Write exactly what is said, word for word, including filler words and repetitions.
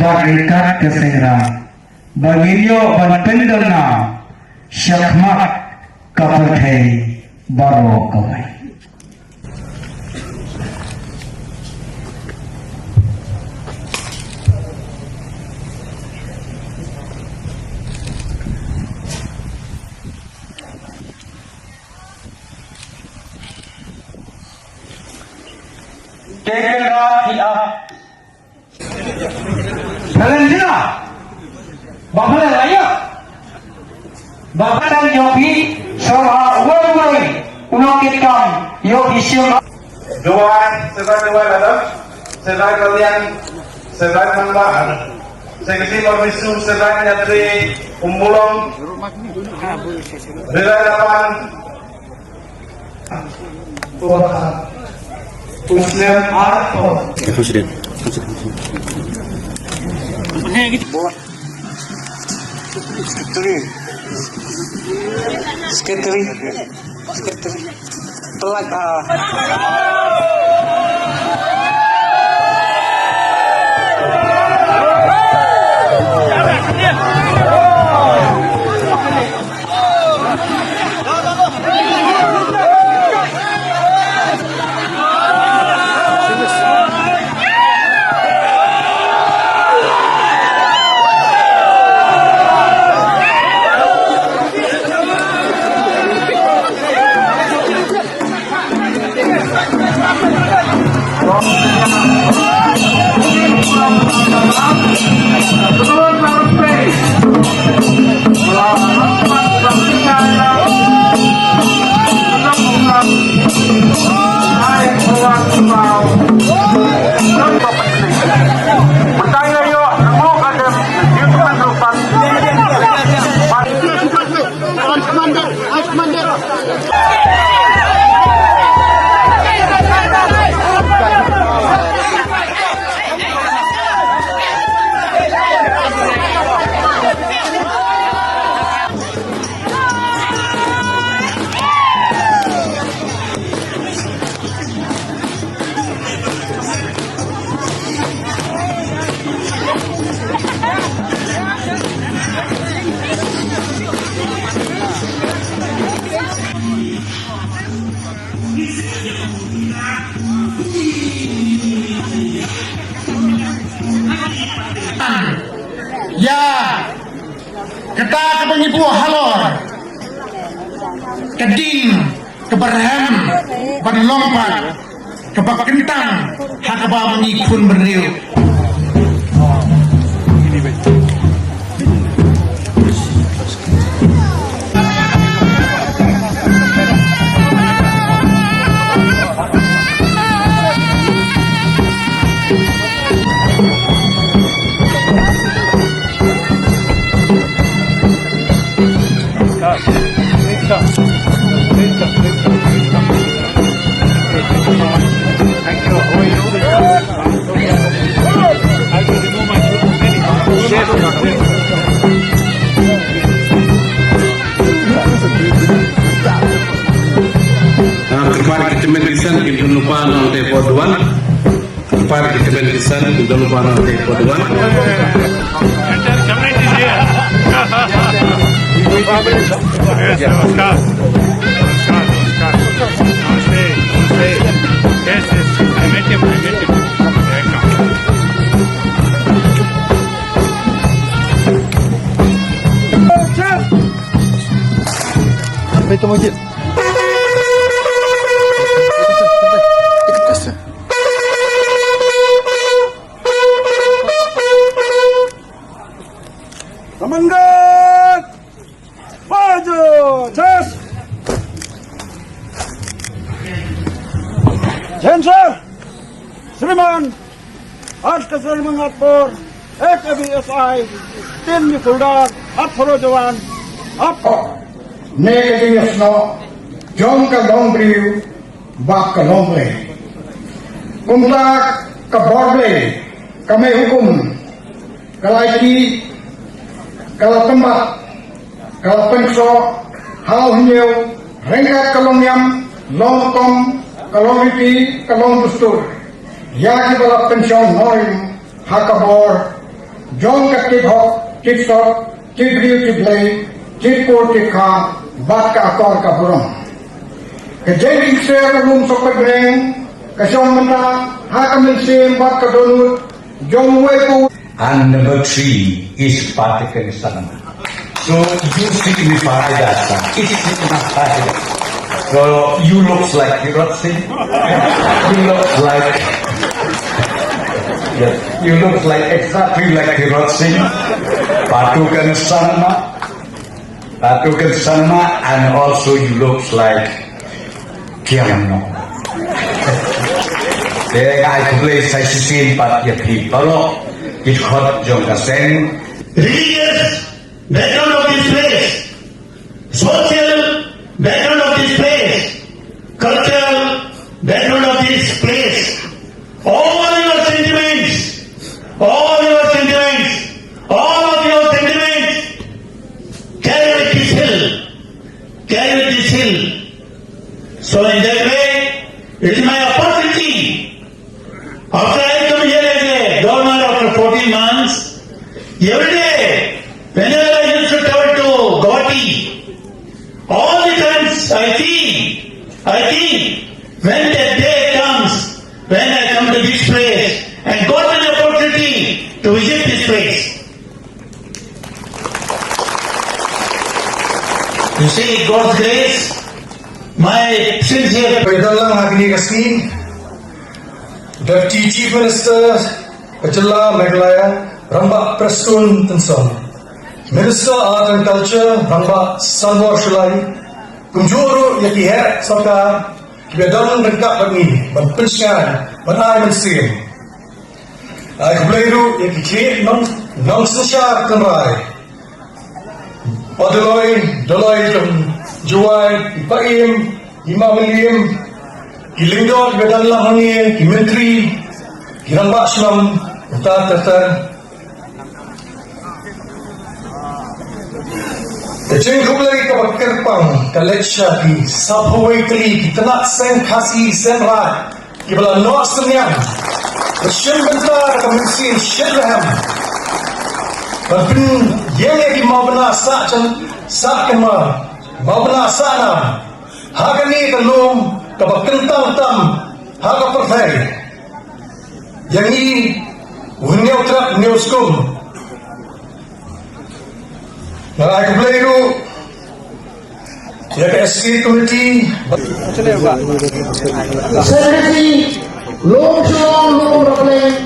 Bad ryngkat ka synrang ba ngin ïoh ban pyndon na shakhmat ka pyrthei baroh kawei. Take it up, up. Pelen jina. Ba pelen la ïa. Ba pelen ïoh phi sor ha wei wei. U nongkitkam ïoh phi siem. Duwai, Sir Duwai Ladam, Sir Kalian, Sir Mangbah, Sir Kisi Permisu, Sir Nyatri Umbulong, Sir Lapan, Muslim Arto. Secretary. Secretary. Secretary. Telat, ah. Ïa kata kaba ngi buh halor ka ding kaba rhem ban long pat kaba kyntang ha kaba ma ngi khun bynriew. Ah, kyrpad ki tymmen ki tsain kin don lypa na ute por duwan. Kyrpad ki tymmen ki tsain kin don lypa na ute por duwan. Yes, namaskar. Namaskar, namaskar. Namaste, namaste. Yes, yes. I met him, I met him. Semangat! Maju! Jas! Jensar! Sriman! At ka sriman at por! Ek A B S I! Tin ni kuldar! At poro jawan! At por! Ne ka jingïasnoh jong ka longbriew bad ka longblei. Kumta ka bor Blei ka mei hukum, ka la ïakhih, ka la tymbat, ka la pynksoh ha u hynñiew ryngkat ka longniam, longtom, ka longriti, ka longdustur ïa kiba la pynshong nongrim ha ka bor jong ka tip hok, tip sot, tip briew tip Blei, tip kur tip kha, bad ka akor ka burom. Ka jingkitkhlieh u Lum Sohkot Bneng, ka shong mynta ha ka mynsiem bad ka dohnud jong uwei pa uwei. And number three is Patukan Sangma. So you signify that, uh, it signifies. So you looks like Tirot Singh. You looks like, yes, you looks like exactly like Tirot Singh. Patukan Sangma. Patukan Sangma, and also you looks like Kiang Nong. Te nga ai khublei sa shisien pat ïa phi baroh ki dkhot jong ka seng. Religious background of this place, social background of this place, cultural background of this place, all your sentiments, all your sentiments, all of your sentiments carry with this hill, carry with this hill. So in that way, it is my opportunity. After I come here as a governor after fourteen months, every day, whenever I used to travel to Guwahati, all the times I see, I think, when that day comes, when I come to this place and got an opportunity to visit this place. You see, God's grace, my sincere. Ba ïadon lang ha kane ka sngi, Deputy Chief Minister ka jylla Meghalaya, Rangbah Prestone Tynsong, Minister Art and Culture, Rangbah Sanbor Shullai, kumjuh ruh ïa ki heh sorkar kiba don ryngkat bad ngi ban pynshngaiñ, ban ai mynsiem. Ai khublei ruh ïa ki khlieh nong, nongsynshar tynrai, Bah Dolloi, Dolloi jong Jowai, i Bah Im, i Bah Mylliem, ki lyngdoh kiba don lang hangne, ki myntri, ki rangbah shnong, uta ter ter. Ka jingkhublei kaba kyrpang ka leit sha ki saphew wei tylli ki tnat seng Khasi seng Raij kiba la noh synñiang, ba shim bynta da ka mynsiem shitrhem ban pynïeng ïa ki mawbynna sah jan sah kynmaw, mawbynna sah nam ha kane ka lum kaba kyntang tam ha ka pyrthei. Ïa ngi u Hynñiewtrep Hynñiewskum. Nga ai khublei ruh ïa ka S K Committee. Secretary, Lum Shnong, Lum Rapleng.